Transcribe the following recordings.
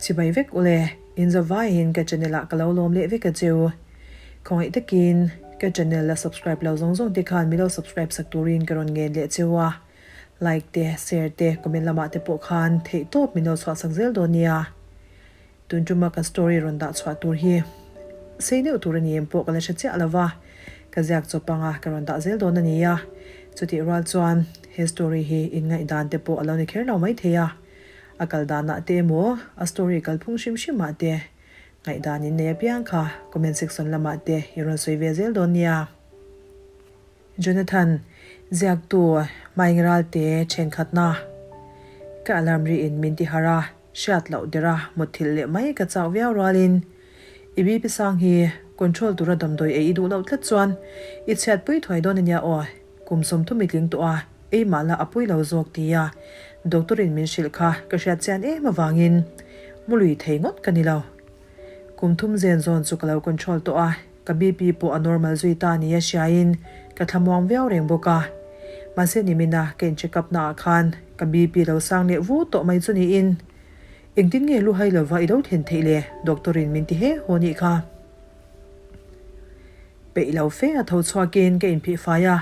Chibai vek ule, in zavaiin ka channel ah ka lo lawm leh vek a cheu. Khawngaih takin ka channel la subscribe lo zawng zawng te khan min lo subscribe sak turin ka rawn ngen leh cheu a. Like te, share te, comment lamah te pawh khan theihtawp min lo chhuah sak zel dawn nia. Tun tuma ka story rawn dah chhuah tur hi sei deuh tur a ni em pawh ka la hre chiah lo va, ka ziak chawp anga ka rawn dah zel dawn a ni a. Chutih rual chuan he story hi inngaihdan te pawh a lo ni kher lo maithei a, a kal danah te emaw a story kalphung hrim hrimah te ngaihdan in nei apiang kha comment section lamah te i rawn sawi ve zel dawn nia. Jonathan, ziaktu Maingral te thenkhatna ka alarm ri in min ti harh a, hriat loh der a mutthilh leh mai ka chauh viau rualin i BP sang hi control tura damdawi ei i duh loh tlat chuan i chhiatpui thuai dawn ania aw, kum 30 i tling tawh a, ei mah la a pui lo zawk tia doctor in min hrilh kha ka hriat chian em avangin mu lui thei ngawt ka ni lo. Kum thum zen zawn chu ka lo control tawh a. Ka BP pawh a normal zui ta nia hriain ka thlamuang viau reng bawk a. Mahse nimina ka in check up naah khan ka BP lo sang leh vu tawh mai chu niin engtin nge lu hai lova i lo thlen theih le doctor in min ti he haw nih kha. Peih lo fe a tho chhuakin ka inphih fai a.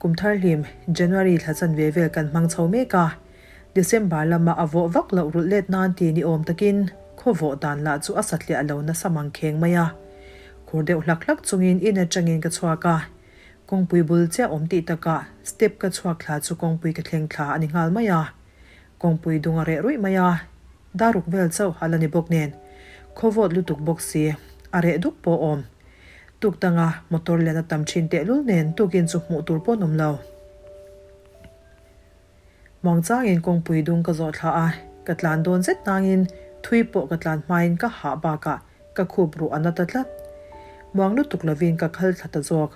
Kum thar hlim January thla chanve vel kan hmang chho mek a. December lama a vawh vak loh rulh let nan ti ni awm takin khaw vawh dan lah chu a satliah lo nasa mang kheng mai a. Khur deuh hlak hlak chungin in atangin ka chhuak a, kawngpui bul chiah awm tih takah step ka chhuak thla chu kawngpui ka thleng thla a ni nghal mai a. Kawngpui dung a reh ruih mai a, daruk vel chauh a la ni bawk nen khaw vawt lutuk bawk si a reh duk pawh awm. Tuk danga motor lian a tam thin tehlul nen tukin chu hmuh tur pawh an awm lo. Muangchangin kawngpui dung ka zawh thla a, ka tlan dawn zet nangin thui pawh ka tlan hmain ka hah bakah ka khup ruh a na ta tlat. Muang lutuk lovin ka khal thla ta zawk.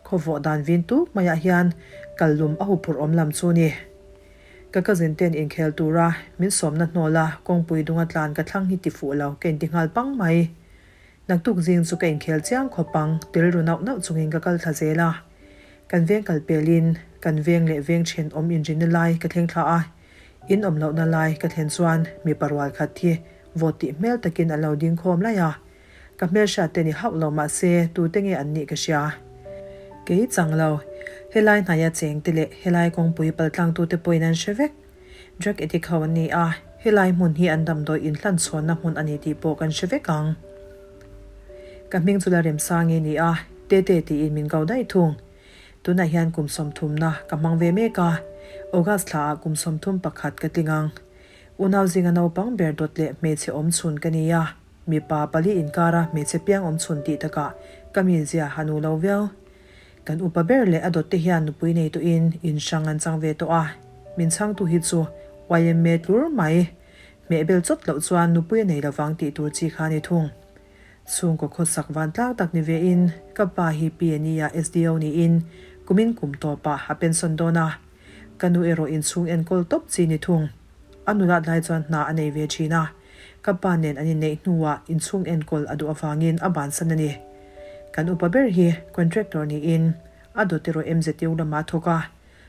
Khawvawh dan vin tuk maiah hian kal lum a huphurh awm lam chu ni. Ka cousin ten inkhel tura min sawmna hnawla kawngpui dunga tlan ka thlang hi ti fuh lo ka inti nghal pang mai. Naktuk zing chu ka inkhel chiang khawp ang, rilru nauh nauh chungin ka kal thla zel a. Kan veng kal pelin kan veng leh veng thenawm inrinna lai ka thleng thla a, in awm lohna lai ka thlen chuan mipa rual khat hi vawt tih hmel takin an lo ding khawm laih a. Ka hmelhriat te ni hauh lo mahse tute nge an nih ka hria. Kei chang lo, helai hnaia cheng te leh helai kawngpui paltlangtute pawhin an hre vek. Drug addict ho an ni a, helai hmun hi an damdawi inhlan chhawnna hmun a ni tih pawh kan hre vek ang. Ka hming chu la Remsangi ni a, Tete tiin min ko daih thung. Tunah hian kum sawmthumna ka hmang ve mek a, August thla ah kum 31 ka tling ang. Unau zinga naupang ber dawt leh hmeichhe awm chhun ka ni a, mipa pali inkara hmeichhe piang awm chhun tih takah ka mizia a nu lo viau. Kan upa ber leh a dawtte hian nupui nei tawhin in hrang an chang ve tawh a, min chhangtu hi chu yma tlur mai. Hmehbel chawt loh chuan nupui a nei lovang tih tur chi kha a ni thung. Chhungkaw khawsak vantlang tak ni vein ka pa hi PNE-ah SDO niin kumin kum tawpah a pension dawn a, ka nu erawh inchhung enkawl tawp chi ni thung. A nulat lai chuan hna a nei ve thin a, ka pa nen an inneih hnuah inchhung enkawl a duh avangin a bansan a ni. Kan upa ber hi contractor niin a dawt erawh MZU lamah a thawk a,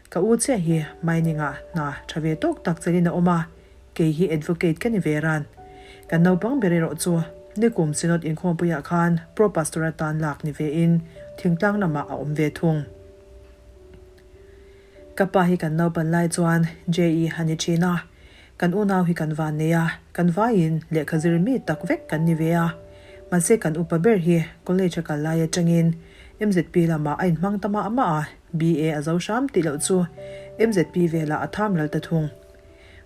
ka u chiah hi mining-ah hna tha ve tawk tak chelin a awm a, kei hi advocate ka ni ve ran. Kan naupang ber erawh chu nikum Synod inkhawmpuiah khan Pro Pastor atan lak ni vein thingtlang lamah a awm ve thung. Ka pa hi kan naupan lai chuan JE a ni thin a, kan unau hi kan van nei a, kan vaiin lehkha zir mi tak vek kan ni ve a. Mahse kan upa ber hi college a kal lai atangin MZP lamah a inhmang ta mah mah a, BA a zo hram tih loh chu MZP velah a tham ral ta thung.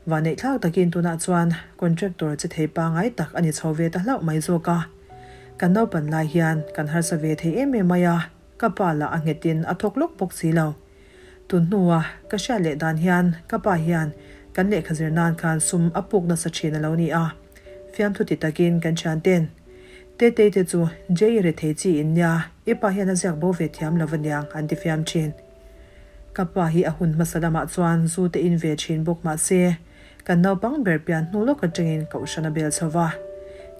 Vanneihthlak takin tunah chuan contractor che thei pangai tak a ni chho ve ta hlauh mai zawk a. Kan naupan lai hian kan harsa ve thei em em mai a, ka pa lah a nghetin a thawk lawk bawk si lo. Tun hnua ka hriat leh dan hian ka pa hian kan lehkha zir nan khan sum a puk nasa thin a lo ni a, fiamthu ti takin kan thian ten, Tetei te chu Jay rethei chi in nia, i pa hian a ziak bo ve thiam lo aniang an ti fiam thin. Ka pa hi a hun hmasa lamah chuan zu te in ve thin bawk mah se, kan naupang ber pian hnu lawk atangin kohhran a bel chho va.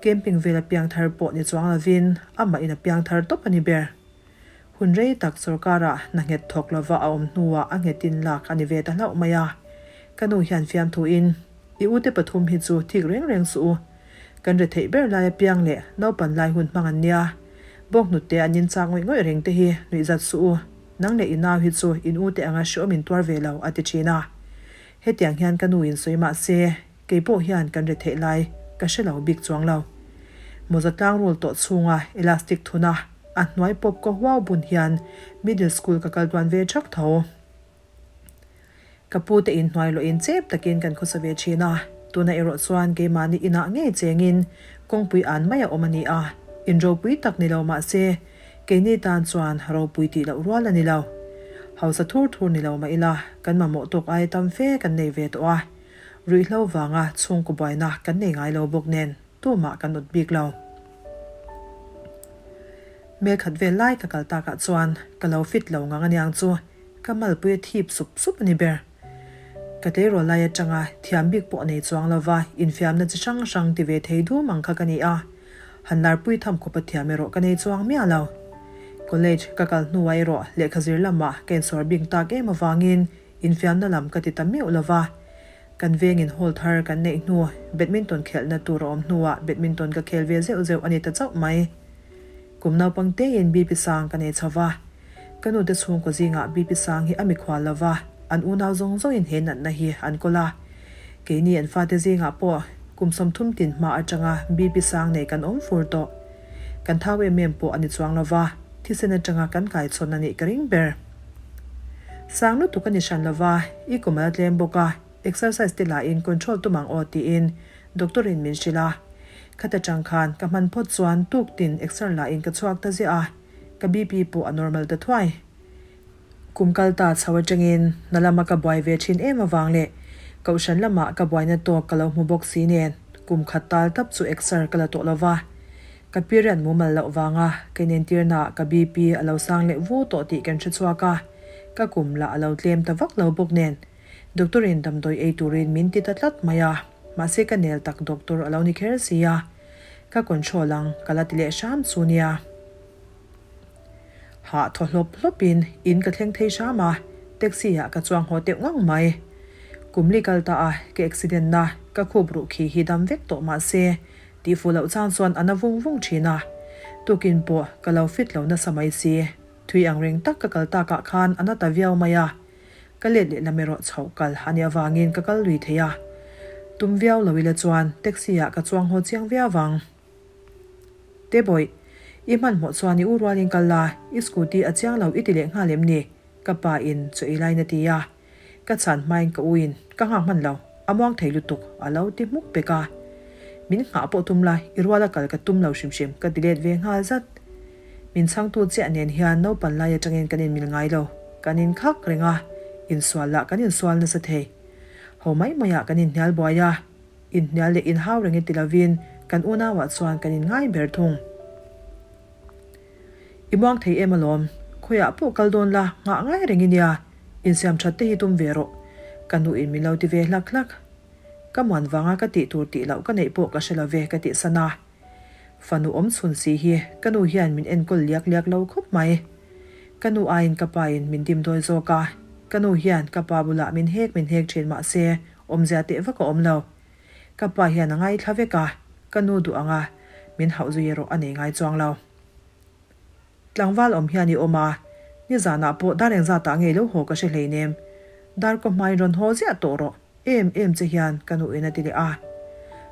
Camping vel a piangthar pawh ni chuang lovin amah in a piangthar tawp a ni ber. Hun rei tak sorkarah hna nghet thawk lova a awm hnuah a nghetin lak a ni ve ta hlauh mai a. Ka nu hian fiamthuin, I ute pathum hi chu thik reng reng suh u. Kan retheih ber lai apiang leh naupan lai hun hmang an nia. Bawnghnute an inchak ngawih ngawih reng te hi nuihzat suh u. Nang leh i nau hi chu in u te anga hreawm in tuar ve lo, a ti thin a. Hetiang hian ka nu in sawi mah se, kei pawh hian kan retheih lai ka hre lo bik chuang lo. Mawza tlang rul tawh chhunga elastic thuna a hnuai pawp ka huau bun hian middle school ka kal tluan ve thak tho. Ka pu te in hnuai lawhin chep takin kan khawsa ve thin a, tuna erawh chuan keimahni inah ngei chengin kawngpui an mai a awm a ni a, in ropui tak ni lo mah se keini tan chuan ropui tih loh rual a ni lo. Hausa thur thur ni lo mah ila kan mamawh tawk aia tam fe kan nei ve tawh a, ruihhlo vanga chhungkaw buaina kan nei ngai lo bawk nen tumah kan awt bik lo. Hmel khat vel lai ka kal takah chuan ka lo fit lo ngang aniang chu. Ka malpui a thip sup sup a ni ber. Ka tleirawl lai atanga thiam bik pawh nei chuang lova infiamna chi hrang hrang ti ve thei dum ang kha ka ni a, han larpui tham khawp a thiam erawh ka nei chuang miah lo. College ka kal hnuah erawh lehkha zir lamah ka insawr bik tak em avangin infiamna lam ka ti ta meuh lova. Kan vengin hall thar kan neih hnu badminton khelhna tur a awm hnuah badminton ka khel ve zeuh zeuh a ni ta chauh mai. Kum naupang tein BP sang ka nei chho va. Ka nute chhungkaw zingah BP sang hi a mikhual lo va, an unau zawng zawngin he natna hi an kawl a. Keini an fate zingah pawh kum 30 tin hma atanga BP sang nei kan awm fur tawh. Kan thau em em pawh a ni chuang lo va, thisen atanga kan kaichhawn a nih ka ring ber. Sang lutuk a ni hran lo va, i kum a la tlem bawk a, exercise te lahin control tum ang aw tiin Doctor in min hrilh a. Khata tang khan ka hman phawt chuan tuk tin exer la in ka chhuak ta ziah a, ka BP pawh a normal ta thuai. Kum kal ta chho atangin hna lama ka buai ve thin em avang leh kohhran lamah ka buaina tawk ka lo hmu bawk si nen kum khat tal tap chu exer ka la tawh lo va. Ka period mumal loh vanga ka inentirnaah ka BP a lo sang leh vu tawh tih kan hre chhuak a, ka kum lah a lo tlem ta vak lo bawk nen Doctor in damdawi ei turin min ti ta tlat mai a, mahse ka nel tak doctor a lo ni kher si a, ka control ang ka la ti leh hram chu nia. Hah thaw hlawp hlawp in in ka thleng thei hram a, taxi ah ka chuang haw teuh ngang mai. Kum li kal ta a, ka accident na, ka khup ruh khi hi dam vek tawh mahse tih fuh loh chang chuan a na vung vung thin a, tukin pawh ka lo fit lo nasa mai si, thui ang reng tak ka kal takah khan a na ta viau mai a. Ka let leh lam erawh chhoh kal a nih avangin ka kal lui thei a. Tum viau lo ila chuan taxi ah ka chuang haw chiang viau vang. Te bawih, i hmanhmawh chuan i u rualin kal la, i scooty a chiang lo i ti leh nghal em ni? Ka pa in chaw ei laiin a ti a. Ka chhan hmain ka u in ka nghak hman lo, a muang thei lutuk a lo ti hmuk pek a. Min nghah pawh tum la, i ruala kal ka tum lo hrim hrim ka ti let ve nghal zat. Min chhangtu chiah nen hian naupan lai atangin kan inmil ngai lo. Kan inkhak reng a, insual lah kan insual nasa thei. Ho mai maiah kan inhnial buai a, inhnial leh inhau reng i ti lovin kan unauah chuan kan inngai ber thung. I muang thei em alawm, khawiah pawh kal dawn la nghah ngai reng i nia, insiam that te hi tum ve rawh, ka nuin min lo ti ve hlak hlak. Ka muan vanga ka tih tur tih loh ka neih pawh ka hre lo ve ka tih san a. Fanu awm chhun si hi ka nu hian min enkawl liak liak lo khawp mai. Ka nu aiin ka pa in min dim dawi zawk a, ka nu hian ka pa bulah min hek min hek thin mah se awmzia teh vak a awm lo. Ka pa hian a ngaithla vek a, ka nu duh anga min hauh zui erawh a nei ngai chuang lo. Tlangval awm hian i awm a, nizanah pawh dar engzatah ngei lo haw ka hre hleinem. Dar kaw hmain rawn haw ziah tawh rawh. Em em che hian ka nu in a ti leh a.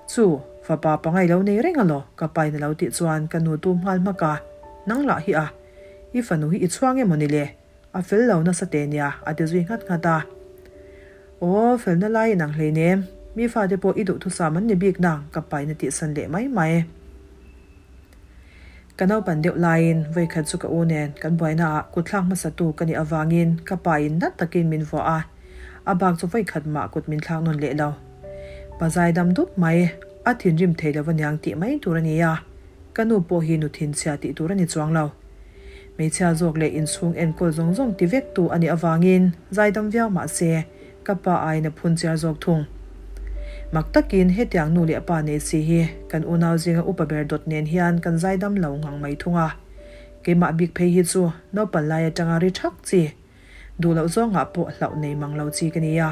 Chu, fapa pangai lo nei reng alaw? Ka pa in a lo tih chuan ka nu tum nghal hmak a, Nang lah hi a, i fanu hi i chhuang emaw ni le? A fel lo nasa te nia a ti zui nghat nghat a. Aw, felna lai in ang hleinem, mi fate pawh i duhthusam an ni bik nang ka pa in a tihsan leh mai mai. Ka naupan deuh laiin vawikhat chu ka u nen kan buainaah kutthlak hmasatu ka nih avangin ka pa in nat takin min vuah a, a bak chu vawikhat mah kut min thlak nawn leh lo. Pa zai dam dup mai, a thinrim thei lo aniang tih mai tur a ni a, ka nu pawh hi nu thinchhia tih tur a ni chuang lo. Hmeichhia zawk leh inchhung enkawl zawng zawng ti vek tu a nih avangin zai dam viau mah se Ka pa aiin a phun chiar zawk thung. Mak takin hetiang nu leh pa nei si hi kan unau zinga upa ber dawt nen hian kan zaidam lo ngang mai thung a. Keimah bik phei hi chu naupan lai atanga ri thak chi, duh loh zawngah pawh hlauh nei mang lo chi ka ni a.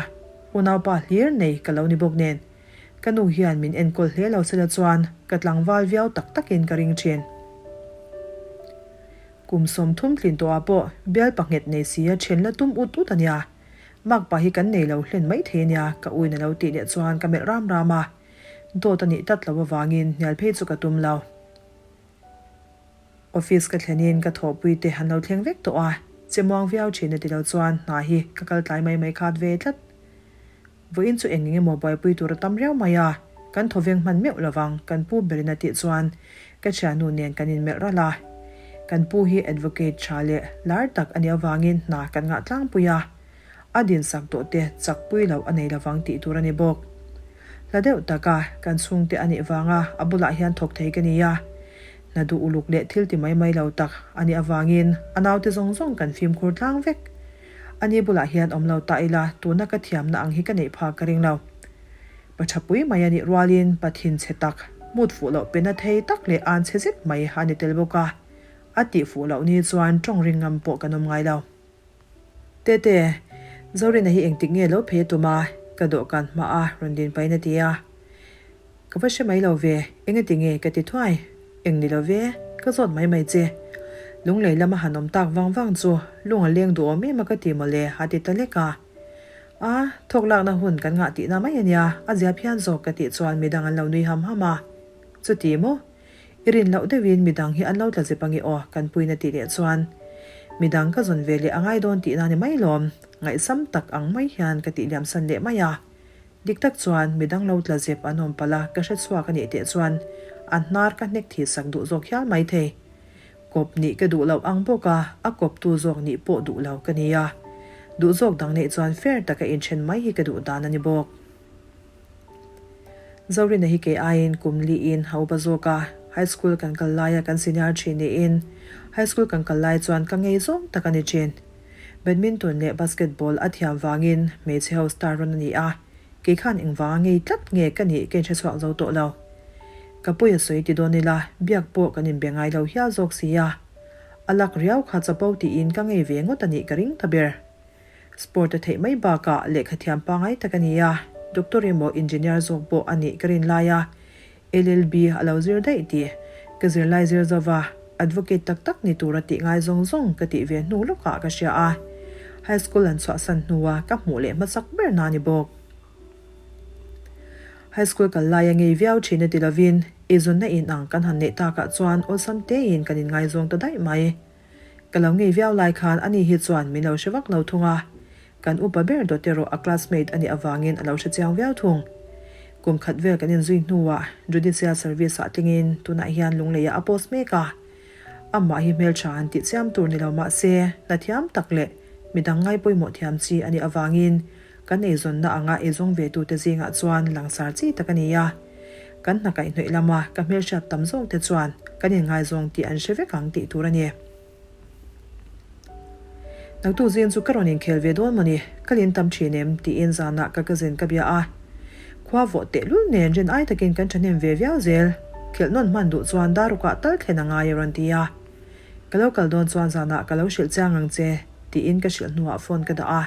Unaupa hlir nei ka lo ni bawk nen. Ka nu hian min enkawl hle lo sela chuan ka tlangval viau tak takin ka ring thin. Kum 30 tlin tawhah pawh bial panghet nei sia then la tum ut ut a nia. Makpa hi kan nei lo hlen mai thei a nia ka uin a lo tih leh chuan ka melh ram ram a. Dawt a nih tlat lo avangin hnial phei chu ka tum lo. Office ka thlenin ka thawhpui te an lo thleng vek tawh a, che muang viau thin a ti lo chuan hna hi ka kal tlai mai mai khat ve tlat. Vawiin chu eng eng emaw buaipui tur a tam riau mai a, kan thawveng hman meuh lovang kan pu berin a tih chuan ka thiannu nen kan inmelh ralh a. Kan pu hi advocate tha leh lar tak a nih avangin hna kan ngah tlangpui a, a dinsak tawh te chakpui loh a nei lovang tih tur a ni bawk. Hla deuh taka kan chhungte a nih vanga a bulah hian thawk thei ka ni a, hna duh uluk leh thil ti mai mai lo tak a nih avangin a naute zawng zawng kan fimkhur tlang vek. Ani bulah hian awm lo ta ila tuna ka thiamna ang hi ka neih phak ka ring lo. Pa tha pui mai a nih rualin pa thinchhe tak, mut fuh loh pe na thei tak leh an chhe zet mai a ni tel bawk a, a tih fuh loh ni chuan tawng ring ngam pawh kan awm ngai lo. Tete, Zorina hi engtik nge lo phei a tum a, ka dawhkan hma a rawn din pahin a ti a. Ka va hre mai lo ve, engati nge ka ti thuai? Eng ni lo ve, ka zawt mai mai che. Lunglei lama han awm tak vang vang chu lung a leng duh awm em a ka ti mawle a ti ta lek a. A, thawk lakna hun kan ngah tihna mai a nia, a zia phian zawk ka tih chuan midang an lo nui ham ham a. Chuti maw? I rin loh deuhin midang hi an lo tla zep ange aw kan puina tih leh chuan midang ka zawn ve leh a ngai dawn tihna ni mai lawm, ngaihsam tak ang mai hian ka tih liamsan leh mai a. Dik tak chuan midang lo tla zep an awm palh a, ka hre chhuak a nih teh chuan a hnar ka hnek thih sak duh zawk hial mai thei. Kawp nih ka duh loh ang bawk a, a kawptu zawk nih pawh duh lo ka ni a. Duh zawk dang neih chuan fair taka inthen mai hi ka duh dan a ni bawk. Zorina hi kei aiin kum liin a upa zawk a, high school kan kal laia kan senior thin niin high school kan kal lai chuan ka ngei zawng tak a ni thin. Badminton leh basketball a thiam vangin hmeichhe ho star rawn a ni a, kei khan engvanga ngei tlat nge ka nih ka inhre chhuak zo tawh lo. Ka pawi a sawi ti dawn ila, biak pawh kan inbe ngai lo hial zawk si a. A lak riau kha chapo tiin ka ngei ve ngawt a nih ka ring ta ber. Sport a theih mai bakah lehkha thiam pangai tak a ni a, doctor emaw engineer zawk pawh a nih ka rin lai a, LLB a lo zir daih tih ka zirlai zir zova advocate tak tak ni tura tih ngai zawng zawng ka tih ve hnu lawkah ka hria a, high school an chhuahsan hnua ka hmuh leh hmasak ber na ni bawk. High school kal laia ngei viau thin a ti lovin eizawnna in ang kan han neih takah chuan awlsam tein kan inngaizawng ta daih mai. Ka lo ngei viau lai khan ani hi chuan min lo hre vak lo thung a, kan upa ber dawt erawh a classmate a nih avangin a lo hre chiang viau thung. Kum khat vel kan inzui hnuah Judicial Service ah tlingin tunah hian Lungleiah a post mek a. Amah hi hmeltha han tih chiam tur ni lo mah se hna thiam tak leh midang ngai pawimawh thiam chi a nih avangin Kan eizawnna anga eizawng ve tute zingah chuan langsar chi tak a ni a. Kan hna kaihhnawih lama ka hmelhriat tam zawk te chuan kan inngaizawng tih an hre vek ang tih tur a ni. Naktuk zing chu ka rawn inkhel ve dawn mawni, ka lin tam thin em? tiin zanah ka cousin ka bia a. Khua vawh tehlul nen rin ai takin kan thahnem ve viau zel. Khelh nawn hman duh chuan darukah tal thlen a ngai a rawn ti a. Ka lo kal dawn chuan zanah ka lo hrilh chiang ang che, tiin ka hrilh hnuah phone ka dah a.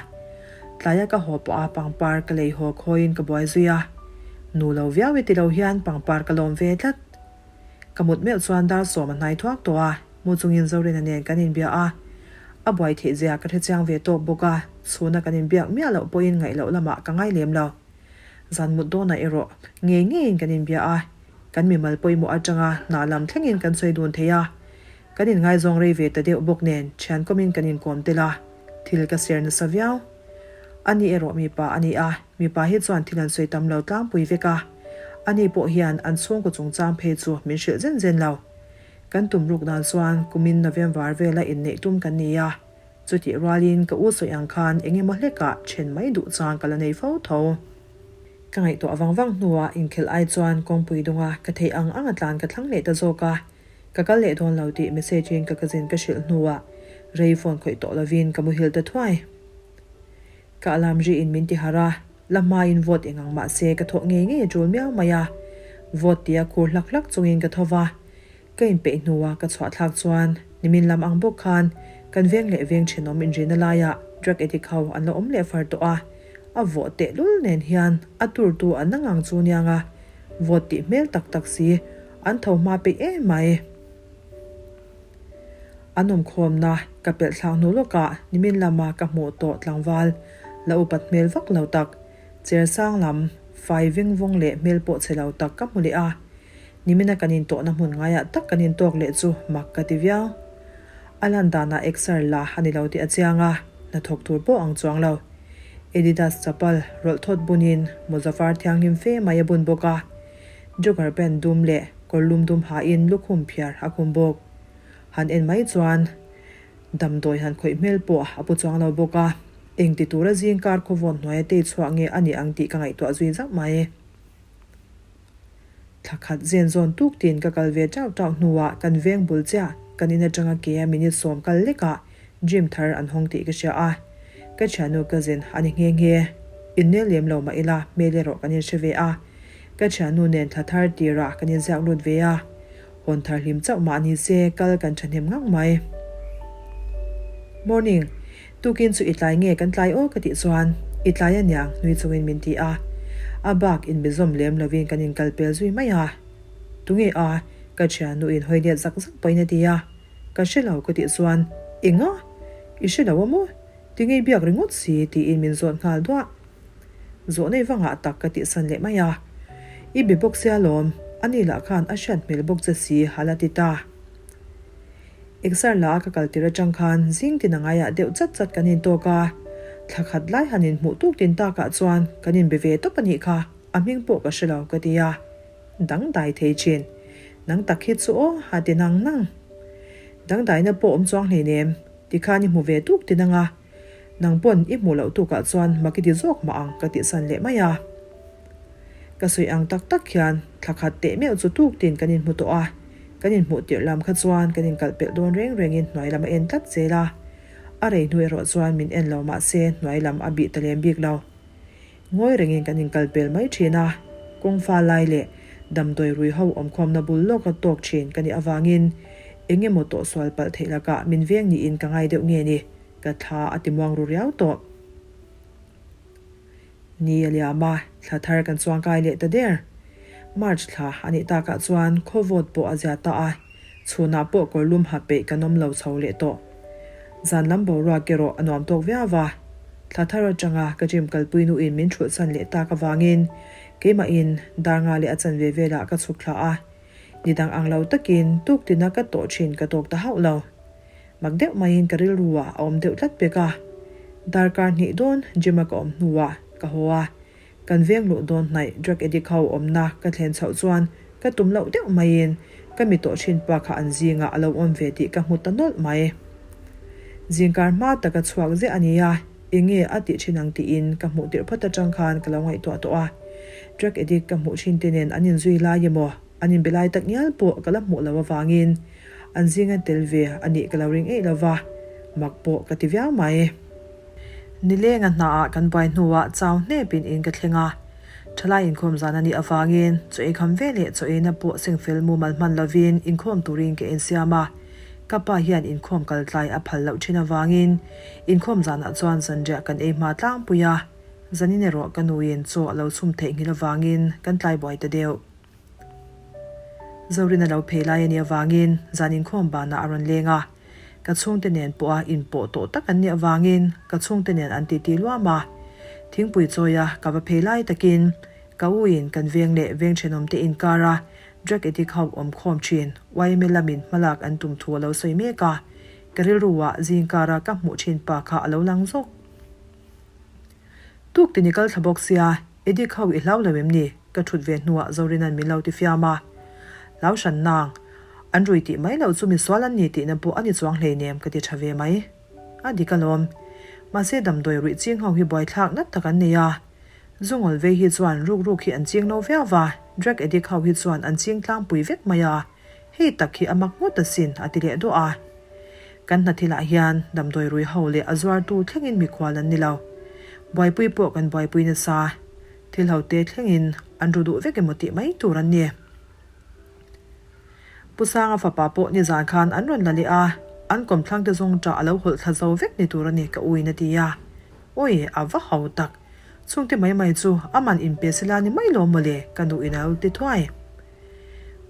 Tlaia ka haw pawh a pangpar ka lei haw khawiin ka buai zui a. Nu lo viau e ti lo hian pangpar ka lawm ve tlat. Ka mut meuh chuan dar sawm a hnai thuak tawh a, mu chungin Zorina nen kan inbia a. A buai theih zia ka hre chiang ve tawk bawk a, chhuna kan inbiak miah loh pawhin ngaih loh lamah ka ngai lem lo. Zan mut dawnah erawh ngei ngeiin kan inbia a. Kan mimal pawimawh atanga hna lam thlengin kan sawi dun thei a, kan inngaizawng rei ve ta deuh bawk nen thian kawmin kan inkawm tel a, thil ka ser nasa viau. Ani erawh mipa a ni a, mipa hi chuan thil an sawi tam lo tlangpui vek a, ani pawh hian an chhungkaw chungchang phei chu min hrilh zen zen lo. Kan tum ruk dan chuan kumin November vela inneih tum kan ni a, chutih rualin ka u sawi ang khan eng emaw hlekah then mai duh chang ka la nei fo tho. Ka ngaihtuah vang vang hnuah inkhelh ai chuan kawngpui dunga ka theih ang ang a tlan ka thlang leh ta zawk a, ka kal leh dawn lo tih message in ka cousin ka hrilh hnuah rei phone khawih tawh lovin ka muhil ta thuai. Ka alarm ri in min ti harh a, la hmain vote eng ang mah se ka thawh ngei ngei a tul miau mai a, vote tia khur hlak hlak chungin ka tho va, Ka inpeih hnua ka chhuah thlak chuan nimin lam ang bawk khan kan veng leh veng thenawm inrina laiah drug addict ho an la awm leh far tawh a. A vawh tehlul nen hian a turtu an ang ang chu niang a, vawt tih hmel tak tak si, an tho hma peih em mai. An awmkhawmna ka pelh thlak hnu lawkah nimin lama ka hmuh tawh tlangval la upat hmel vak lo tak, cher sang lam, fai veng vawng leh hmel pawh chhe lo tak ka hmu leh a. Nimina kan intawhna hmun ngaiah tak kan intawk leh chu mak ka ti viau. A lan danah exer la a ni lo tih a chiang a, hnathawk tur pawh ang chuang lo. Adidas chapal rawlh thawt bunin mawza var thianghlim fe mai a bun bawk a, jogger pant dum leh kawr lum dum hain lukhum phiar a khum bawk. Han en mai chuan damdawi han khawih hmel pawh a pu chuang lo bawk a, eng ti tura zingkar khawvawn hnuaia tei chhuah nge a nih ang tih ka ngaihtuah zui zauh mai. Thla khat zen zawn tuk tiin ka kal ve tauh tauh hnuah kan veng bul chiah kan in atanga ke a minute sawm kal lekah gym thar an hawng tih ka hria a. Ka thiannu cousin a ni nghe nghe. Innel lem lo mah ila hmel erawh kan inhre ve a. Ka thiannu nen thla thar tirah kan inziak lut ve a. Hawn thar hlim chauh mah ni se kal kan thahnem ngang mai. Morning, tukin chu i tlai nge kan tlai aw ka tih chuan i tlai a niang nui chungin min ti a. A bak inbezawm lem lovin kan inkal pel zui mai a. Tunge a? Ka thiannu in hawi let zak zak pahin a ti a. Ka hre lo ka tih chuan Enga? I hre lo a maw? Tinge i biak ringawt si? tiin min zawt nghal duah. Zawh nei vangah tak ka tihsan leh mai a. I be bawk sia lawm, ani lah khan a hriat hmel bawk che si a la ti ta. Exer la a ka kal tir atang khan zing tin a ngaiah deuh chat chat kan intawk a, thla khat lai han inhmuh tuk tin takah chuan kan inbe ve tawp a nih kha, a hming pawh ka hre lo ka ti a. Dangdai thei thin. Nang tak hi chu aw a ti nang nang. Dangdaina pawh awm chuang hleinem, tikhan i hmu ve tuk tin anga. Nang pawn i hmuh loh tukah chuan mak i ti zawk mah ang ka tihsan leh mai a. Ka sawi ang tak tak hian thla khat teh meuh chu tuk tin kan inhmu tawh a, kan inhmuh tirh lam kha chuan kan inkalh pelh dawn reng rengin hnuai lam a en tlat zel a. A rei hnu erawh chuan min en lo mah se hnuai lam a bih ta lem bik lo. Ngawi rengin kan inkal pel mai thin a, kawngfa lai leh damdawi rui ho awmkhawmna bul lawka tawk thin ka nih avangin eng emaw tawhsual palh theih lakah min veng niin ka ngai deuh nge ni. Ka thla a ti muang ru riau tawh. Ni a liam a, thla thar kan chuangkai leh ta der. March thla a nih takah chuan khaw vawt pawh a zia ta a, chhunah pawh kawr lum ha peih kan awm lo chho leh tawh. Zan lam boruak erawh a nuam tawk viau va, thla thar atanga ka gym kalpui nuin min thulh chhan leh tak avangin keimahin dar nga leh a chanve velah ka chhuk thla a, ni dang ang lo takin tuktina ka tawh thin ka tawk ta hauh lo. Mak deuh maiin ka rilru ah a awm deuh tlat pek a. Darkar hnih dawn gym a ka awm hnuah ka haw a, kan veng luh dawn hnaih drug addict ho awmna ka thlen chhoh chuan ka tum loh deuh maiin ka mi tawh thin pa kha an zingah a lo awm ve tih ka hmu ta nawlh mai. Zingkar hma taka chhuak ziah a nia, enge a tih thin ang tiin ka hmuh tirh phawt atang khan ka lo ngaihtuah tawh a. Drug addict ka hmuh thin te nen an inzui lai emaw an inbe lai tak ngial pawh ka la hmuh loh avangin An zinga tel ve a nih ka lo ring eih lo va, mak pawh ka ti viau mai. Nilenga hnaah kan buai hnuah chau hnepin in ka thleng a, thalai inkhawm zan a nih avangin chaw ei kham ve leh chaw eina pawh sengfel mumal hman lovin inkhawm turin ka insiam a, ka pa hian inkhawm kal tlai a phal loh thin avangin inkhawm zanah chuan zanriah kan ei hma tlangpui a, zanin erawh ka nuin chaw a lo chhum theihnghilh avangin kan tlai buai ta deuh. Zorin a lo phei lai a nih avangin zan inkhawm banah a rawn leng a, ka chhungte nen pawha inpawh tawh tak an nih avangin ka chhungte nen an titi luam a. Thingpui chawia ka va phei lai takin ka uin kan veng leh veng thenawmte inkara drug addict ho awm khawm thin yma lamin hmalak an tum thu a lo sawi mek a, ka rilruah zingkara ka hmuh thin pa kha a lo lang zawk. Tuk tini kal thla bawk sia, Edik ho i hlau lo em ni? Ka thut ve hnuah Zorinan min lo ti fiam a. Hlau hran nang. An rui tih mai loh chu misual an ni tihna pawh a ni chuang hleinem ka ti tha ve mai. A dik alawm. Mahse damdawi ruih ching ho hi buaithlak nat tak an nei a. Zungawl vei hi chuan ruk ruk hi an ching lo viau va, drug addict ho hi chuan an ching tlangpui vek mai a. Hei tak hi a mak ngawt asin a ti leh duah a. Kan hna thilah hian damdawi rui ho leh a zuartu thlengin mikhual an ni lo. Buaipui pawh kan buaipui nasa. Thil ho te thlengin an ru duh vek emaw tih mai tur an ni. Pu Sanga fapa pawh nizan khan an rawn la leh a, an kawmthlang te zawng ṭah a lo hawlh thla zo vek ni tur a ni ka uin a ti a. Awi, a va ho tak! Chungte mai mai chu a man inpe sela ni mai lo mawle ka nu in a lo ti thuai.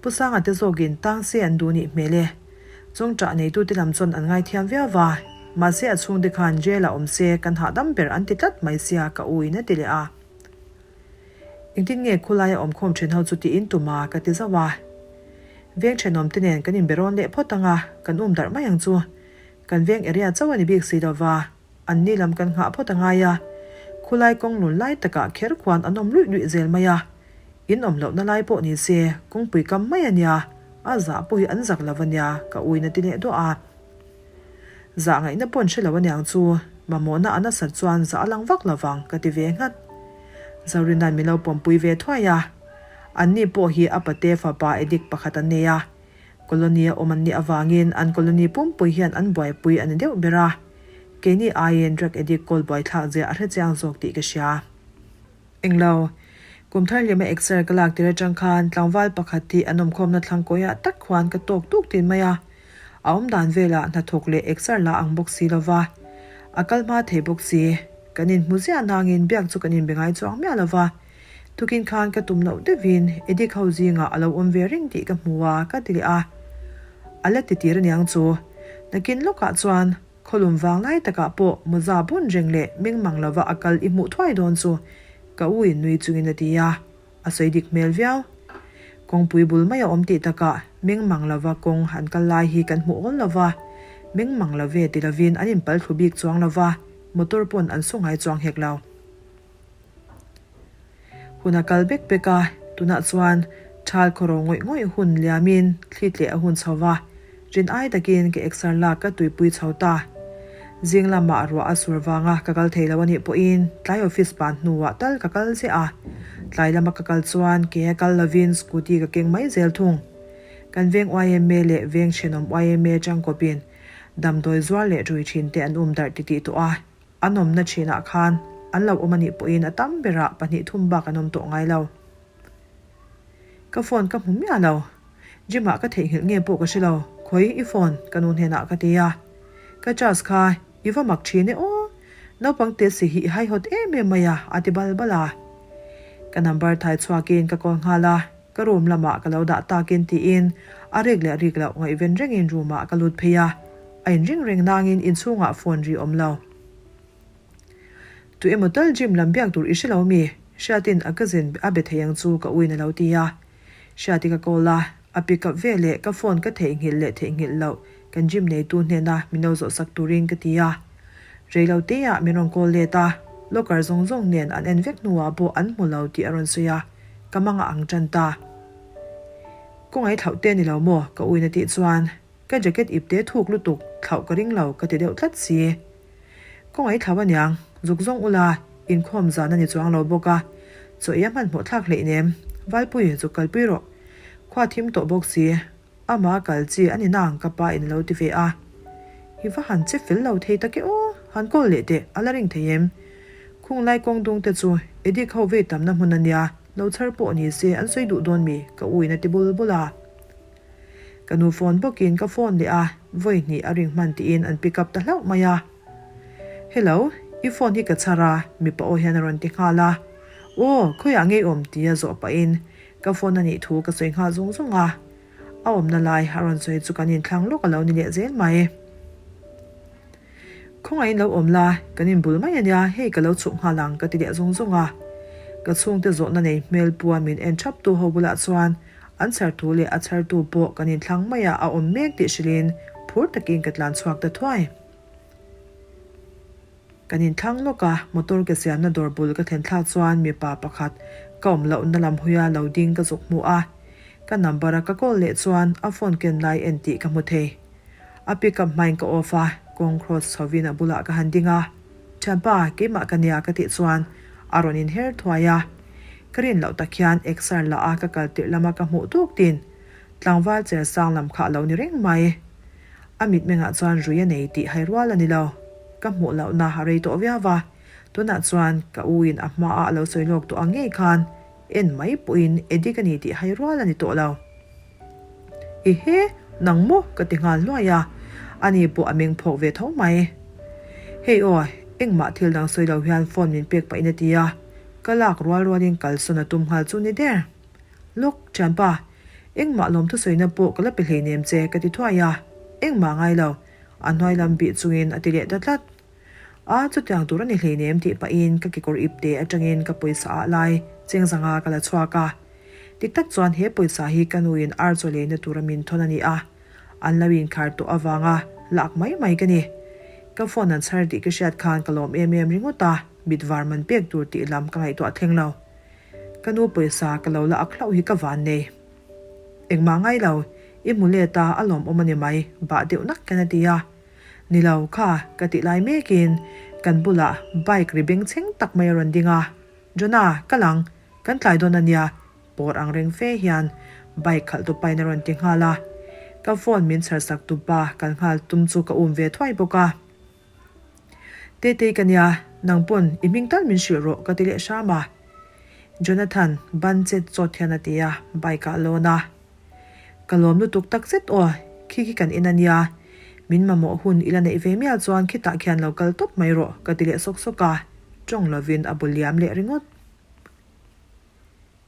Pu Sanga te zawkin tang se an duh nih hmel e. Chung ṭah neitute lam chuan an ngaithiam viau va, mahse a chhungte khan jail ah awm se kan hahdam ber an ti tlat mai sia ka u in a ti leh a. Engtin nge khulaia awmkhawm ṭhen ho chu tiin tum a ka ti zauh a. Veng ṭhenawm te nen kan inbe rawn leh phawt ang a, kan um darh mai ang chu. Kan veng area chauh a ni bik si lo va, an ni lam kan nghah phawt a ngai a. Khulai kawng lun lai takah kher khuan an awm luih luih zel mai a. In awm lohna lai pawh ni se, kawngpui kam mai a nia, a zah pawh hi an zak lo a nia, ka uina ti leh duah a. Zah ngaihna pawh an hre lo aniang chu, mamawhna a nasat chuan zah a lang vak lo vang ka ti ve nghat. Zorina'n min lo pawmpui ve thuai a, anni pawh hi a pate fapa addict pakhat an nei a, colony a awm an nih avangin an colony pumpui hian an buaipui a ni deuh ber a, keini aiin drug addict kawl buaithlak zia a hrechiang zawk tih ka hria. Englo, kum thar hlima exer ka lak tir atang khan tlangval pakhat hi an awmkhawmna thlangkawiah tak khuan ka tawk tuk tin mai a. A awm dan velah hnathawk leh exer la ang bawk si lova, a kal hma thei bawk si. Kan inhmu ziah nangin biak chu kan inbe ngai chuang miah lova. Tukin khan ka tum loh deuhin Edik ho zingah a lo awm ve reng tih ka hmu a, ka ti leh a. A la ti tir aniang chu. Nakin lawkah chuan Khawlum vang lai takah pawh mawza bun reng leh meng mang lova a kal i hmuh thuai dawn chu ka u in nui chungin a ti a, a sawi dik hmel viau. Kawngpui bul mai a awm tih takah meng mang lova kawng an kal lai hi kan hmuh awl lova, meng mang love ti lovin an inpal thlu bik chuang lova, motor pawn an su ngai chuang hek lo. Hun a kal bek bek a, tunah chuan thal khawro ngawih ngawih hun liamin thli tleh a hun chho va, rin ai takin ka exer lak ka tuipui chho ta. Zing lamah ruah a sur vanga ka kal thei lo a nih pawhin tlai office ban hnuah tal ka kal ziah a, tlai lama ka kal chuan ke a kal lovin scooty ka keng mai zel thung. Kan veng yma leh veng thenawm yma tangkawpin damdawi zuar leh rui thin te an um darh titih tawh a, An awmna thinah khan an lo awm a nih pawhin a tam berah pahnih thum bak an awm tawh ngai lo. Ka phone ka hmu miah lo. Gym ah ka theihnghilh nge pawh ka hre lo. Khawi i phone ka nu hnenah ka ti a. Ka charge kha i va mak thin e aw. Naupang te si hi i haihawt em em mai a a ti bal bal a. Ka number thai chhuakin ka call nghal a, ka room lamah ka lo dah takin tiin a rik leh rik loh ngaihven rengin room ah ka lut phei a. A inring reng nangin inchhungah phone ri awm lo. Tu emaw tal gym lam biak tur i hre lo mi? Hriatin a cousin a be thei ang chu ka uin a lo ti a. Hriati ka call a, a pick up ve leh ka phone ka theihnghilh leh theihnghilh loh kan gym neitu hnena min lo zawhsak turin ka ti a. Reilo teah min rawn call let a, locker zawng zawng nen an en vek hnuah pawh an hmu lo tih a rawn sawi a, ka mangah ang tan ta. Kawngaih thlauh te ni lo maw? ka uin a tih chuan. Ka jacket ipte thuk lutuk thlauh ka ring lo ka ti deuh tlat si. Kawngaih thlau aniang, zuk zawng ula, inkhawm zan a ni chuang lo bawk a, chaw ei a hmanhmawh thlak hleih nem, Valpui zuk kalpui rawh. Khua thim tawh bawk si, ama kal chi a ni nang ka pa in a lo ti ve a. I va han che fel lo thei tak e aw, han call leh teh, a la ring thei em? Khung lai kawng dung te chu Edik ho vei tamna hmun a nia, lo chhar pawh ni se an sawi duh dawn mi? ka u in a ti bul bul a. Ka nu phone bawkin ka phone leh a, vawi hnih a ring hman tiin an pick up ta hlauh mai a. Hello, i phone hi ka chhar a, mipa aw hian a rawn ti nghal a. Aw, khawiah ngei awm tia zawh pahin ka phone a nih thu ka sawi nghal zung zung a. A awmna lai a rawn sawi chu kan inthlang lawk a lo ni leh zel mai. Khawngaihin lo awm la, kan inbul mai a nia, hei ka lo chhuk nghal ang ka ti leh zung zung a. Ka chhungte zawhna nei hmel pua min en thap tu ho bulah chuan an chhar thu leh a chhartu pawh kan inthlang maiah a awm mek tih hrilhin phur takin ka tlan chhuak ta thuai. Kan inthlang lawk a, motor ke siamna dawr bul ka thlen thlak chuan mipa pakhat ka awm lohna lam huia lo ding ka zuk hmu a. Ka number a ka call leh chuan a phone ken lai en tih ka hmu thei. A pick up hmain ka off a, kawng cross chhovin a bulah ka han ding a. Thianpa, keimah ka nia ka tih chuan a rawn inher thuai a. Ka rin loh tak hian exer la a ka kal tirh lama ka hmuh tuk tin tlangval cher sang lam kha a lo ni reng mai. A mitmengah chuan rui a nei tih hai rual a ni lo. Ka hmuh lohna a rei tawh viau va, tunah chuan ka u in a hmaah a lo sawi lawk tawh ang ngei khan en mai pawhin Eddie ka ni tih hai rual a ni tawh lo. Ehe, nang maw? ka ti nghal hluai a, ani pawh a meng phawk ve tho mai. Hei aw, engmah thil dang sawi lo hian phone min pek pahin a ti a. Ka lak rual rualin kalsawn a tum nghal chu ni der. Lawk, thianpa, engmah lawm thusawina pawh ka la pe hleinem che ka ti thuai a, engmah ngai lo, a hnuai lam bih chungin a ti leh ta tlat. A, chutiang tur a ni hleinem tih pahin ka kekawr ipte atangin ka pawisa ah lai cheng zanga ka la chhuak a. Dik tak chuan he pawisa hi ka nuin ar chaw leina tura min thawn a ni a, an lo inkhar tawh avanga lak mai mai ka ni. Ka phone an chhar tih ka hriat khan ka lawm em em ringawt a, mit var man pek tur tih lam ka ngaihtuah thleng lo. Ka nu pawisa ka lo la ak hlauh hi ka van nei. Engmah ngai lo, i hmu let a, a lawmawm a ni mai, bah deuh nak hian a ti a. Ni lo, kha, ka tih lai mekin kan bulah bike ri bengchheng tak mai a rawn ding a. Jonah, ka lang, kan tlai dawn a nia, pawr ang reng fe hian bike khalh tu pain a rawn ti nghal a. Ka phone min chhar sak tu pa kal nghal tum chu ka um ve thuai bawk a. Tetei ka nia, nang pawn i hming tal min hrilh rawh ka ti leh hram a. Jonathan ban chet chawt hian a ti a, bike ah lawn a. Ka lawm lutuk tak zet aw, khi khi kan en a nia, min mamawh hun i la neih ve mial chuan khitah khian lo kal tawp mai rawh ka ti leh sawk sawk a, tawng lovin a bu liam leh ringawt.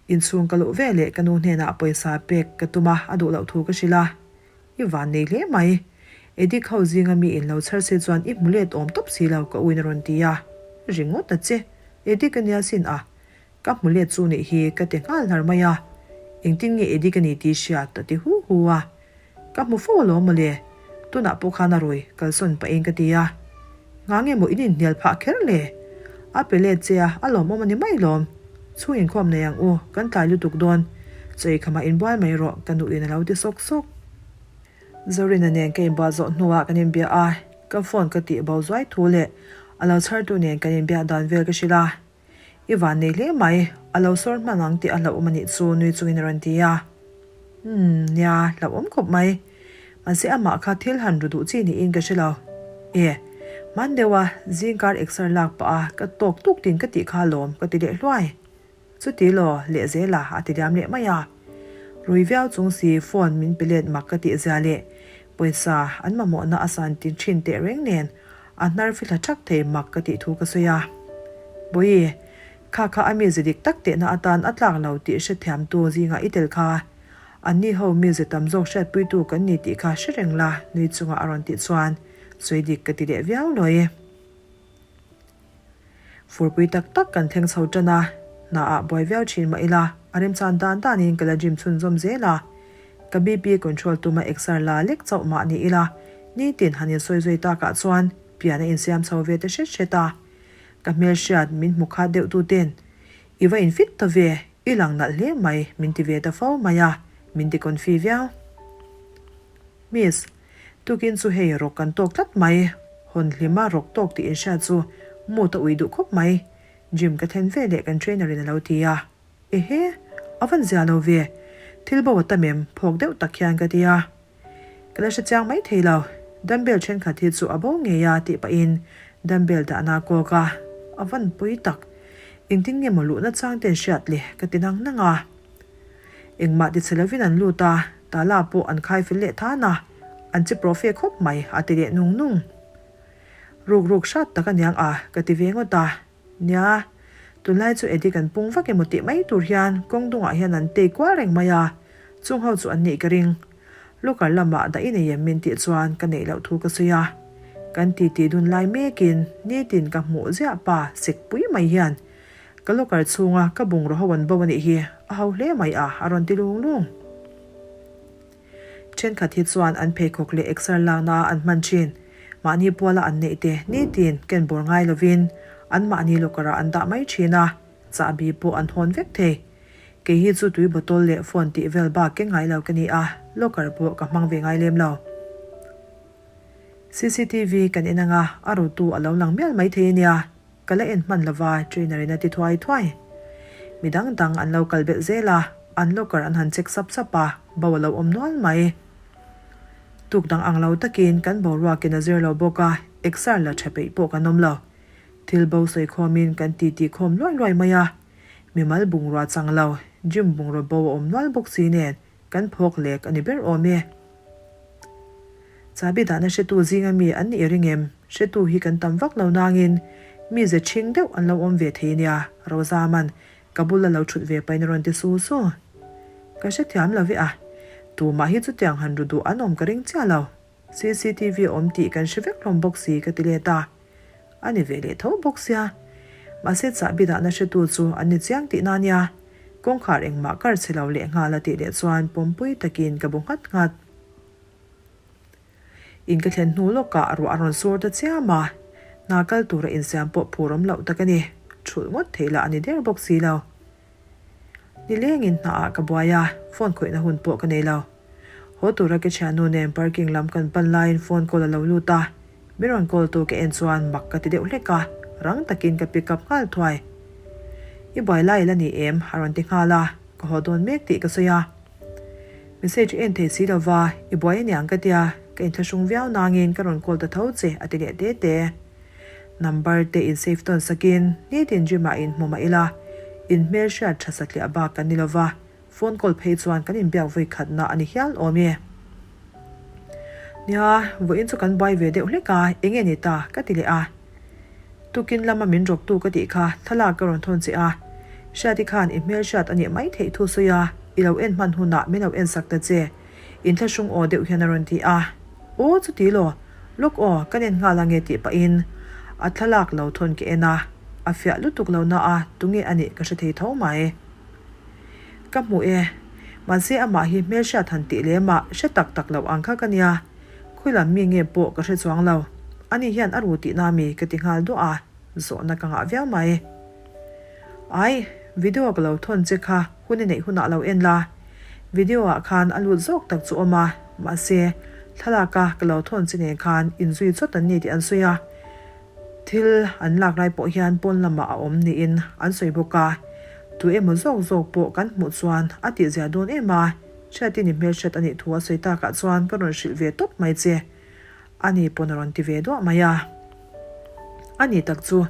Inchhung ka luh ve leh ka nu hnenah pawisa pek ka tum a, a duh loh thu ka hrilh a, I van nei hle mai. Edik ho zinga mi in lo chhar se chuan i hmu let awm tawp si lo ka uin a rawn ti a, ringawt a che, Edik a nia sin a, Ka hmu let chu nih hi ka ti nghal hlar mai a, engtin nge Eddie ka ni tih hriat a ti hu hu a. Ka hmu fo alawm mawle, tunah pawh khan a rawi kalsawn pahin ka ti a. Ngah nge maw in inhnial phah kher le? A pe let che a, a lawmawm a ni mai lawm. Chhung inkhawm nei ang u, kan tlai lutuk dawn. Chaw eikham ah inbual mai rawh ka nuhin a lo ti sawk sawk. Zorina nen ka inbual zawh hnuah kan inbia a, ka phone ka tih bo zuai thu leh a lo chhartu nen kan inbiak dan vel ka hrilh a. I van nei hle mai, a lo sawr hman ang tih a hlauhawm a nih chu nui chungin a rawn ti a. Umm, nia, hlauhawm khawp mai. Mahse amah kha thil han ru duh chi niin ka hre lo. E, hman deuh a, zingkar exer lak pah a, ka tawk tuk tin ka tih kha alawm ka ti leh hluai. Chuti law, lehzela a ti liam leh mai a. Rui viau chung si phone min pe let mak ka tih zia leh pawisa an mamawhna a san tin thin teh reng nen a hnar fithla thak thei mak ka tih thu ka sawi a. Bawihi, kha kha a mize dik tak tehna atan a tlak lo tih hrethiamtu zingah i tel kha. Anni ho mize tam zawk hriatpuitu kan ni tih kha hre reng la nui chunga a rawn tih chuan sawi dik ka ti leh viau lawi. Furpui tak tak kan thleng chho tan a, hna ah buai viau thin mah ila a remchan dan danin ka la gym chhunzawm zel a. Ka BP control tuma exer la lek chauh mah ni ila nitin han insawi zui takah chuan pian a insiam chho ve ta hret hret a. Ka hmelhriat min hmu khat deuh tu ten I va infit ta ve, i lang nalh hle mai min ti ve ta fo mai a, min ti confi viau. Miss, tukin chu hei rawk kan tawk tlat mai, hawn hlima rawk tawk tih inhriat chu mood a ui duh khawp mai, gym ka thlen ve leh kan trainer in a lo ti a, ehe, a van zia lo ve, thil bo a tam em, phawk deuh tak hian ka ti a, ka la hre chiang mai thei lo, dumbbell thenkhat hi chu a bo ngei a tih pahin dumbbell dahna a kawk a, a van pui tak, engtin nge maw luhna chang ten hriat le ka ti nang nang a. Engmah ti chhe lovin an lut a, tala pawh an khai fel leh than a, an che profe khawp mai a ti leh nung nung. Ruk ruk hrat tak a niang a, ka ti ve ngawt a. Nia, tunlai chu Eddie kan pung vak emaw tih mai tur hian kawng dungah hian an tei kual reng mai a, chung ho chu an nih ka ring. Locker lamah dah i nei em min tih chuan ka neih loh thu ka sawi a. Kan titi dun lai mekin nitin ka hmuh ziah pa sek pui mai hian Ka locker chhunga ka bungraw ho an bo a nih hi, a ho hle mai a, a rawn ti lung lung. Thenkhat hi chuan an pheikhawk leh exer lakna a an hman thin. Mahni puala an neih te nitin ken bawr ngai lovin an mahni locker ah an dah mai thin a, chahbi pawh an hawn vek thei. Kei hi chu tui bottle leh phone tih vel bak keng ngai lo ka ni a, locker pawh ka hmang ve ngai lem lo. Cctv kan en anga a rutu a lo lang mial mai thei a nia. Ka la en hman lova trainer in a ti thuai thuai. Mi dang dang an lo kal belh zel a, an locker an han check sap sap a, bo a lo awm nual mai. Tuk dang ang lo takin kan boruakin a zir lo bawk a, exer la tha peih pawh kan awm lo. Thil bo sawi khawmin kan ti ti khawm luai luai mai a, mimal bungrua chang lo, gym bungraw bo a awm nual bawk si nen kan phawk lek a ni ber awm e. Chahbi dahna hretu zinga mi an nih ring em? Hretu hi kan tam vak lo nangin. Mi ze ṭhing deuh an lo awm ve thei nia, Rozaman ka bula lo ṭhut ve pahin a rawn ti su su. Ka hrethiam lo ve a, tumah hi chutiang han ru duh an awm ka ring chiah lo. Cctv a awm tih kan hre vek hlawm bawk si ka ti let a, a ni ve leh tho bawk sia. Mahse chahbi dahna hretu chu an ni chiang tihna nia, kawngkhar engmah kar chhe lo leh nghal a tih leh chuan pawmpui takin ka bu nghat nghat. In ka thlen hnu lawkah ruah a rawn sur ta chiam a, hna kal tura insiam pawh phur awm loh tak a ni, thulh ngawt theih lah a ni der bawk si lo. Nilengin hnaah ka buai a, phone khawihna hun pawh ka nei lo. Haw tura ka thiannu nen parking lam kan pan laiin phone call a lo lut a, min rawn call tu ka en chuan mak ka ti deuh hlek a, rang takin ka pick up nghal thuai. I buai lai la ni em? a rawn ti nghal a, ka haw dawn mek tih ka sawi a. Message en thei si lova, i buai aniang ka tia, ka inthlahrung viau nangin ka rawn call ta tho che a ti leh te te. Number te in save tawn sakin nitin gym ah in hmu mah ila, in hmelhriat tha satliah bak kan ni lova, phone call phei chuan kan inbiak vawi khatna a ni hial awm e. Nia, vawiin chu kan buai ve deuh hlek a, enge ni ta? ka ti leh a. Tukin lama min rawktu ka tih kha thlalak ka rawn thawn che a, Hriati khan i hmelhriat a nih mai theih thu sawi a, i lo en hman hunah min lo en sak ta che. Inthlahrung aw deuh hian a rawn ti a, Aw chuti law, lawk aw, ka nen nghal ange tih pahin a thlalak lo thawn ka en a, a fiah lutuk lo na a, tunge a nih ka hre thei tho mai. Ka hmu e, mahse amah hi hmelhriat han tih lem ah hre tak tak loh ang kha ka nia, khawilam mi nge pawh ka hre chuang lo, ani hian a ru tihna mi ka ti nghal duah a, zawhna ka ngah viau mai. Ai, video ka lo thawn che kha hun i neih hunah lo en la. Video ah khan a lut zawk tak chu awm a, mahse, thlalak a ka lo thawn che nen khan inzui chawt an ni tih an sawi a. Thil an lak lai pawh hian pawn lamah a awm niin an sawi bawk a. Tu emaw zawk zawk pawh kan hmuh chuan a tihzia dawn em a, Hriatin i hmelhriat a nih thu a sawi takah chuan ka rawn hrilh ve tawp mai che. A ni pawn a rawn ti ve duah mai a. A ni tak chu,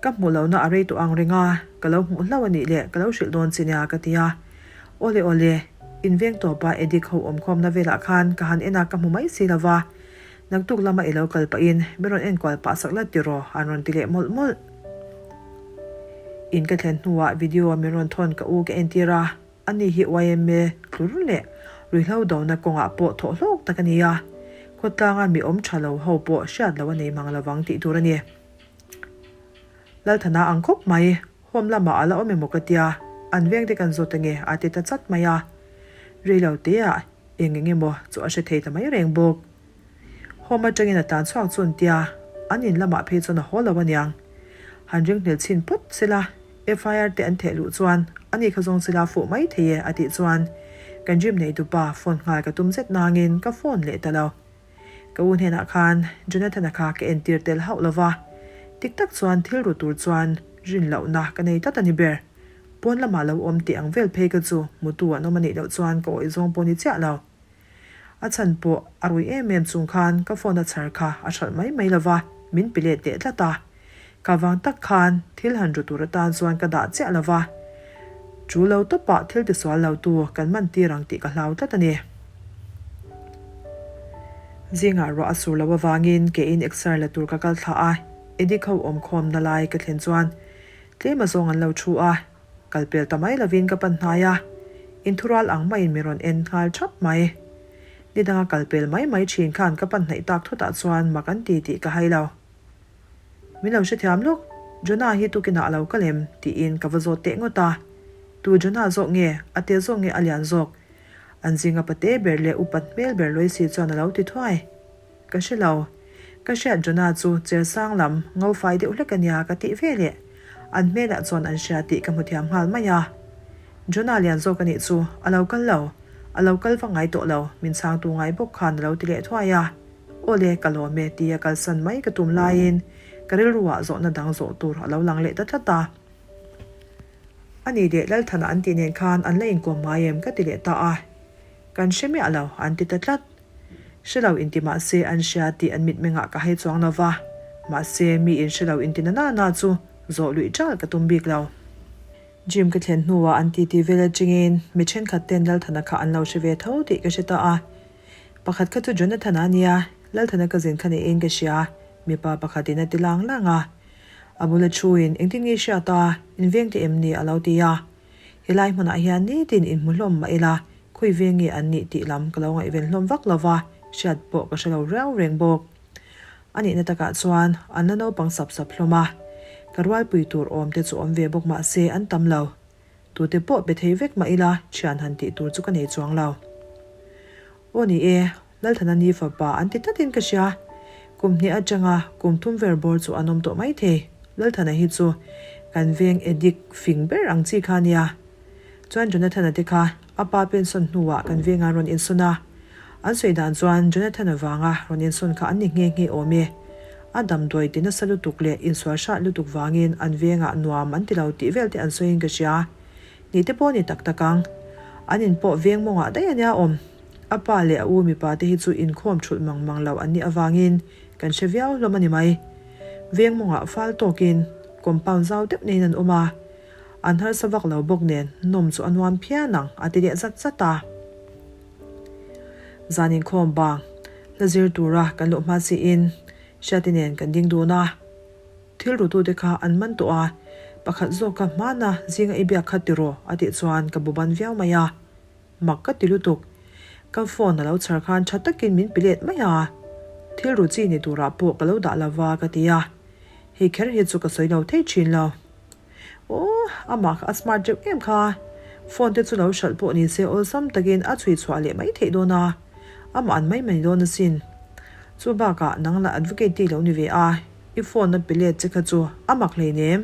ka hmuh lohna a rei tawh ang reng a, ka lo hmuh hlauh a nih leh ka lo hrilh dawn che nia ka ti a. Awle awle, in veng tawpa Edik ho awmkhawmna velah khan ka han en a ka hmu mai si lo va, naktuk lama i lo kal pahin min rawn enkual pah sak la tiraw an rawn ti leh mawlh mawlh. In ka thlen hnuah video min rawn thawn ka u ka entir a. Ani hi yma tlur leh ruihhlo dona kawngah pawh thawh hlawk tak a ni a, khawtlanga mi awm tha lo ho pawh hriat loh a nei mang lovang tih tur a ni. Lalthana ang khawp mai, home lamah a la awm emaw ka tia, an vengte kan zawt ange a ti ta chat mai a. Rei lo teah eng eng emaw chu a hre thei ta mai reng bawk. Home atangin a tlan chhuak chu an tia, an in lamah phei chuan a haw lo aniang. Han ringhlel chhin phawt sela, FIR te an theh luh chuan ani kha zawng sela fuh mai thei e a tih chuan kan gym nei tupa phone nghal ka tum zet nangin ka phone leh ta lo. Ka u hnenah khan Jonathan-a kha ka entir tel hauh lova, tik tak chuan thil ru tur chuan rin lohna ka nei tlat a ni ber. Pawn lamah lo awm tih ang vel phei ka chu hmutu an awm a nih loh chuan ka awih zawng pawh ni chiah lo. A chhan pawh a rui em em chung khan ka phone a chhar kha a hralh mai mai lova, min pe let leh tlat a. Ka vang tak khan thil han ru tur atan chuan ka dah chiah lova, chu lo tawpah thil tisual lo tu kan man tir ang tih ka hlau tlat a ni. Zingah ruah a sur lo avangin keiin exer la tur ka kal thla a, Edik ho awmkhawmna lai ka thlen chuan tlem azawng an lo thu a. Kal pel ta mai lovin ka pan hnai a, inthurual ang maiin min rawn en nghal thap mai. Ni danga kal pel mai mai thin khan ka pan hnaih tak thutah chuan mak an ti tih ka hai lo. Min lo hrethiam lawk, Jonah hi tukinah a lo kal em? tiin ka va zawt teh ngawt a. Tu Jonah zawk nge? A te zawk nge a lian zawk? An zinga pate ber leh upat hmel ber Loisi chuan a lo ti thuai. Ka hre lo. Ka hriat Jonah chu cher sang lam ngo fai deuh hlek a nia ka tih ve leh. An hmelah chuan an hria tih ka hmu thiam nghal mai a. Jonah lian zawk a nih chu a lo kal lo. A lo kal va ngai tawh lo, min chhangtu ngai bawk khan a lo ti leh thuai a. Awle, ka lawm e tia kalsan mai ka tum laiin ka rilruah zawhna dang zawh tur a lo lang leh ta tlat a. A nih leh Lalthana an tih nen khan an la inkawm ngai em ka ti leh ta a. Kan hre miah lo an ti ta tlat. Hre lo inti mahse an hria tih an mitmengah ka hai chuang lo va, mahse mi in hre lo inti na na na chu zawh luih ṭal ka tum bik lo. Gym ka thlen hnuah an titi vel aṭangin mi ṭhenkhat ten Lalthana kha an lo hre ve tho tih ka hre ta a. Pakhat kha chu Jonathan-a a nia, Lalthana ka zin kha niin ka hria, mipa pakhatin a ti lang lang a. A bula thuin, Engtin nge i hriat a? In veng te em ni? a lo ti a. Helai hmunah hian nitin inhmu hlawm mah ila, khawi veng nge an nih tih lam ka lo ngaihven hlawm vak lo va, hriat pawh ka hre lo riau reng bawk. A nihna takah chuan an la naupang sap sap hlawm a, ka rualpui tur awm te chu awm ve bawk mah se an tam lo. Tute pawh be thei vek mah ila thian han tih tur chu ka nei chuang lo. Aw ni e, Lalthana ni fapa an ti tlatin ka hria. Kum hnih atanga kum thum ver bawr chu an awm tawh mai thei. Lalthana hi chu kan veng addict fing ber ang chi kha ania. Chuan Jonathana te kha a pa pension hnuah kan vengah rawn insawn a. An sawi dan chuan Jonathana vanga rawn insawn kha an ni nghe nghe awm e. A damdawi ti nasa lutuk leh insual hrat lutuk vangin an vengah nuam an ti lo tih vel te an sawiin ka hria. Ni te pawh ni tak tak ang. An in pawh veng mawngah daih ania awm. A pa leh a u mipa te hi chu inkhawm thulh mang mang lo an nih avangin kan hre viau hlawm a ni mai. Veng mawngah fal tawkin compound zau deuh neiin an awm a. An harsa vak lo bawk nen nawm chu a nuam phian ang a ti leh zat zat a. Zan inkhawm bang hla zir tura kan luh hma siin Hriati nen kan ding dun a. Thil rutute kha an man tawh a, pakhat zawk kha hmana zinga i biak kha tiraw a tih chuan ka bu ban viau mai a. Mak ka ti lutuk. Ka phone a lo chhar khan tha takin min pe let mai a. Thil ru chi ni turah pawh ka lo dah lova ka ti a. Hei kher hi chu ka sawi lo thei thin lo. Aw, amah kha a smart reuh em kha. Phone te chu lo hralh pawh ni se awlsam takin a chhui chhuah leh mai theih dawn a. Amah an mai mai dawn asin. Chu bakah nang lah advocate te i lo ni ve a, i phone a pe let che kha chu a mak hleinem.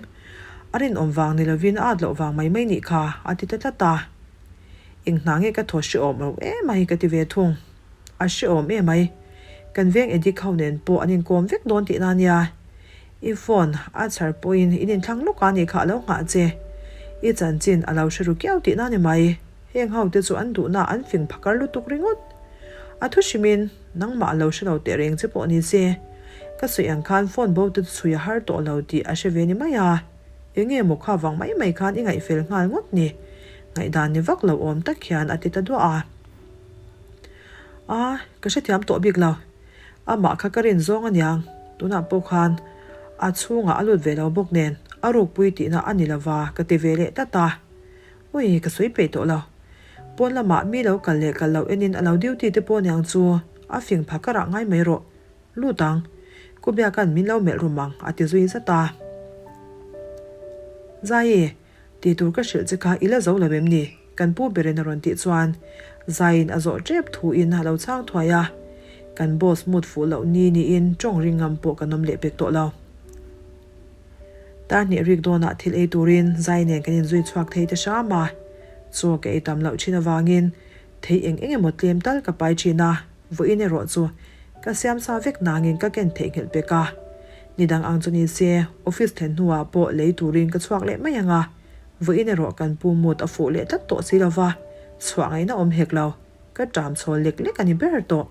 A rinawm vang ni lovin a at loh vang mai mai nih kha, a ti ta tlat a. Eng hna nge ka thaw hrehawm lo em mai ka ti ve thung. A hrehawm em mai. Kan veng addict ho nen pawh an inkawm vek dawn tihna ania. I phone a chhar pawhin in inthlang lawk a nih kha a lo nghah che. I chanchin a lo hre ru kiau tihna ni mai. Heng ho te chu an duhna an fing phakar lutuk ringawt. A thu hrimin nangmah a lo hre lo teh reng che pawh ni se. Ka sawi ang khan phone bo te chu chhui a har tawh lo tih a hre ve ni mai a. Enge maw kha vang mai mai khan i ngaihfel nghal ngawt ni? Ngaihdan ni vak lo awm tak hian a ti ta duah a. A, ka hrethiam tawh bik lo. Amah kha ka rin zawng aniang. Tunah pawh khan a chhungah a lut ve lo bawk nen a rukpui tihna a ni lova ka ti ve leh tlat a. Ui, ka sawi peih tawh lo. Pawn lamah mi lo kal leh kal lo enin a lo duty te pawh aniang chu a fing pha karah ngai mai rawh. Lut ang, Ku Biaka'n min lo melh rum ang, a ti zui zat a. Zai, tih tur ka hrilh che kha i la zo lo em ni? Kan pu berin a rawn tih chuan Zaiin a zawh tep thuin a lo chhang thuai a. Kan boss mood fuh loh ni niin tawng ring ngam pawh kan awm leh pek tawh lo. Tar hnih rik dawnah thil ei turin Zai nen kan inzui chhuak thei ta hram a. Chaw ka ei tam loh thin avangin thei eng eng emaw tlem tal ka pai thin a. Vawiin erawh chu ka siam sa vek nangin ka ken theihnghilh pek a. Ni dang ang chu ni se, office thlen hnuah pawh lei turin ka chhuak leh mai ang a. Vawiin erawh kan pu mut a fuh leh tlat tawh si lo va, chhuah ngaihna awm hek lo, ka ṭam chhawl lek lek a ni ber tawh.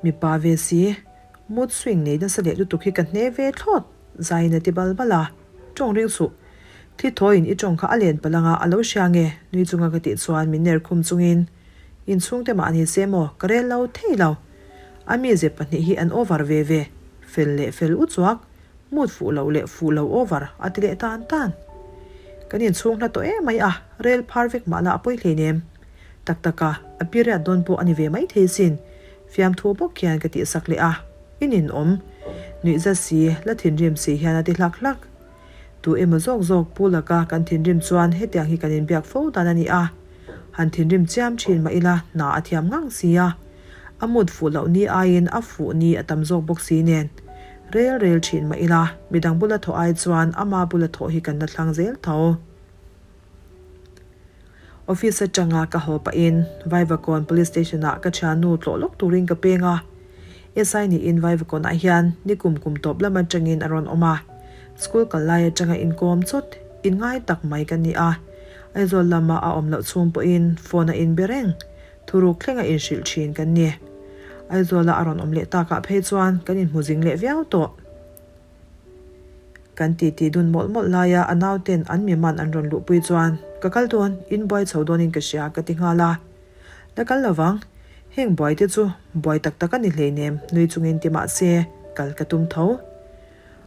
Mipa ve si, mood swing nei nasa leh lutuk hi ka hne ve thlawt, zaiin a ti bal bal a. Ṭawng ring suh. Thi thawiin i ṭawng kha a len palh anga a lo hria nge? Nui chunga ka tih chuan min ner khum chungin Inchhungte mah ni se maw ka rel lo thei lo. A mize pahnih hi an over ve ve, fel leh fel u chuak, mood fuh loh leh fuh lo over a ti leh tan tan. Kan inchhung hla tawh em mai a, rel phar vek mah lah a pawi hleinem. Tak tak a, a period dawn pawh a ni ve mai thei sin, fiamthu bawk hian ka tihsak leh a, i ninawm. Nuihza si, la thinrim si hian a ti hlak hlak. Tu emaw zawk zawk pu laka kan thinrim chuan hetiang hi kan inbiak fo dan a ni a. Han thinrim chiam thin mah ila hna a thiam ngang si a. A mut fuh loh ni aiin a fuh ni a tam zawk bawk si nen. Rel rel thin mah ila midang bula thawh ai chuan ama bula thawh hi kan la thlang zel tho. Office atanga ka haw pahin Vaivakawn Police Station-ah ka thiannu tlawh lawk turin ka peng a. SI niin Vaivakawnah hian ni kum kum tawp lam atangin a rawn awm a. School kal lai atanga inkawm chawt, inngai tak mai ka ni a. Aizawl lama a awm loh chhung pawhin phone a inbe reng, thuruk thlenga inhrilh thin kan ni. Aizawla a rawn awm leh takah phei chuan kan inhmu zing leh viau tawh. Kan titi dun mawlh mawlh laia a nauten an mi man an rawn luhpui chuan, Ka kal dawn, in buai chho dawnin ka hria, ka ti nghal a. La kal lovang, heng buai te chu buai tak tak a ni hleinem, nui chungin ti mah se, kal ka tum tho.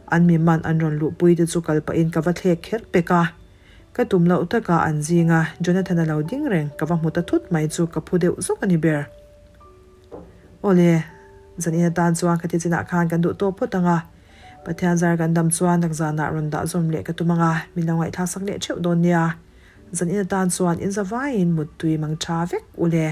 An mi man an rawn luhpui te chu kal pahin ka va thlek kher pek a. Ka tum loh taka an zinga Jonathan-a lo ding reng ka va hmu ta thut mai chu ka phu deuh zawk a ni ber. Awle, zan in atan chuan khati chinah khan kan duh tawh phawt ang a. Pathian zar kan dam chuan nakzanah rawn dah zawm leh ka tum ang a, min lo ngaihthlak sak leh theuh dawn nia. Zan in atan chuan in zavaiin muttui mang tha vek ule.